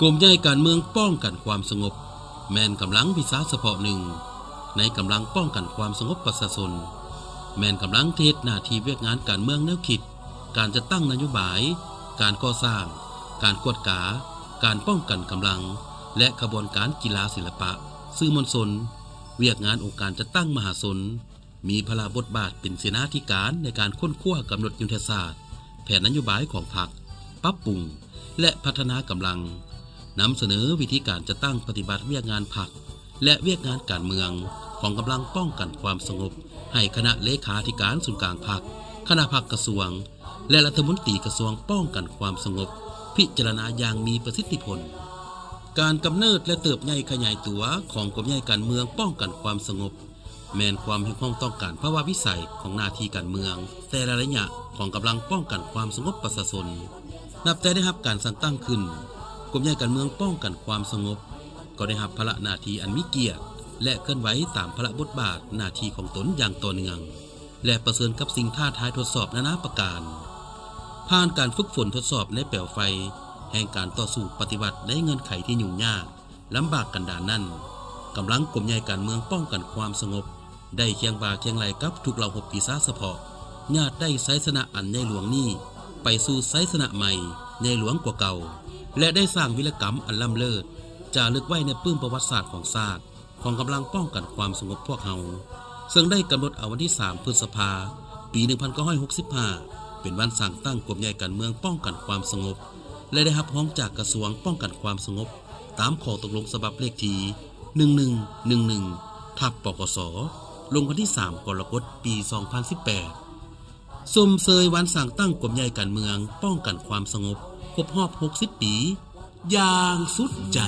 ກົມໃຫຍ່ການເມືອງປ້ອງກັນຄວາມສະຫງົບ ແມ່ນກຳລັງວິຊາສະເພາະໜຶ່ງ ໃນກຳລັງປ້ອງກັນຄວາມສະຫງົບປະຊາຊົນ, ແມ່ນກຳລັງທີ່ເຮັດໜ້າທີ່ວຽກງານການເມືອງແນວຄິດ, ການຈັດຕັ້ງນະໂຍບາຍ, ການກໍ່ສ້າງ, ການກວດກາ, ການປ້ອງກັນກຳລັງ ແລະ ຂະບວນການກິລາສິລະປະ, ສື່ມວນຊົນ, ວຽກງານອົງການຈັດຕັ້ງມະຫາຊົນ, ມີພາລະບົດບາດເປັນເສນາທິການໃນການຄົ້ນຄວ້າກຳນົດຍຸດທະສາດ, ແຜນນະໂຍບາຍຂອງພັກ, ປັບປຸງ ແລະ ພັດທະນາກຳລັງ, ນຳສະເໜີວິທີການຈັດຕັ້ງປະຕິບັດວຽກງານພັກ ແລະ ວຽກງານການເມືອງຂອງກຳລັງປ້ອງກັນຄວາມສະຫງົບ ໃຫ້ຄະນະເລຂາທິການສູນກາງພັກ, ຄະນະພັກກະຊວງ ແລະ ລັດຖະມົນຕີກະຊວງປ້ອງກັນຄວາມສະຫງົບ ພິຈາລະນາຢ່າງມີປະສິດທິຜົນ. ການກຳເນີດ ແລະ ເຕີບໃຫຍ່ຂະຫຍາຍຕົວຂອງກົມໃຫຍ່ການເມືອງປ້ອງກັນຄວາມສະຫງົບ ແມ່ນຄວາມຮຽກຮ້ອງຕ້ອງການພາວະວິໄສຂອງໜ້າທີ່ການເມືອງແຕ່ລະໄລຍະຂອງກຳລັງປ້ອງກັນຄວາມສະຫງົບປະຊາຊົນ. ນັບແຕ່ໄດ້ຮັບການສ້າງຕັ້ງຂຶ້ນ, ກົມໃຫຍ່ການເມືອງປ້ອງກັນຄວາມສະຫງົບ ກໍໄດ້ຮັບພາລະໜ້າທີ່ອັນມີກຽດ ແລະ ເຄື່ອນໄຫວຕາມພາລະບົດບາດໜ້າທີ່ຂອງຕົນຢ່າງຕໍ່ເນື່ອງ ແລະ ປະເຊີນກັບສິ່ງທ້າທາຍທົດສອບນານາປະການ. ຜ່ານການຝຶກຝົນທົດສອບໃນແປວໄຟແຫ່ງການຕໍ່ສູ້ປະຕິວັດໃນເງື່ອນໄຂທີ່ຫຍຸ້ງຍາກ ລຳບາກກັນດານນັ້ນ, ກຳລັງກົມໃຫຍ່ການເມືອງປ້ອງກັນຄວາມສະຫງົບ ໄດ້ຄຽງບ່າຄຽງໄຫຼ່ກັບທຸກເຫຼົ່າຮົບວິຊາສະເພາະ, ຍາດໄດ້ໄຊຊະນະອັນໃຫຍ່ຫຼວງນີ້ ໄປສູ່ໄຊຊະນະໃໝ່ໃຫຍ່ຫຼວງກວ່າເກົ່າ ແລະ ໄດ້ສ້າງວິລະກຳອັນລ້ຳເລີດ ຈາລຶກໄວ້ໃນປຶ້ມປະຫວັດສາດຂອງຊາດ ຂອງກຳລັງປ້ອງກັນຄວາມສະຫງົບພວກເຮົາ, ເຊິ່ງໄດ້ກຳນົດເອົາວັນທີສາມ ພຶດສະພາ ປີໜຶ່ງພັນເກົ້າຮ້ອຍຫົກສິບຫ້າ ເປັນວັນສ້າງຕັ້ງກົມໃຫຍ່ການເມືອງປ້ອງກັນຄວາມສະຫງົບ ແລະ ໄດ້ຮັບຮອງຈາກກະຊວງປ້ອງກັນຄວາມສະຫງົບ ຕາມຂໍ້ຕົກລົງສະບັບເລກທີ ໜຶ່ງໜຶ່ງໜຶ່ງໜຶ່ງ ທັບ ປກສ ລົງວັນທີສາມ ກໍລະກົດ ປີສອງພັນສິບແປດ ຊົມເຊີຍວັນສ້າງຕັ້ງກົມໃຫຍ່ການເມືອງປ້ອງກັນຄວາມສະຫງົບ ຄົບຮອບຫົກສິບປີ ຢ່າງສຸດໃຈ.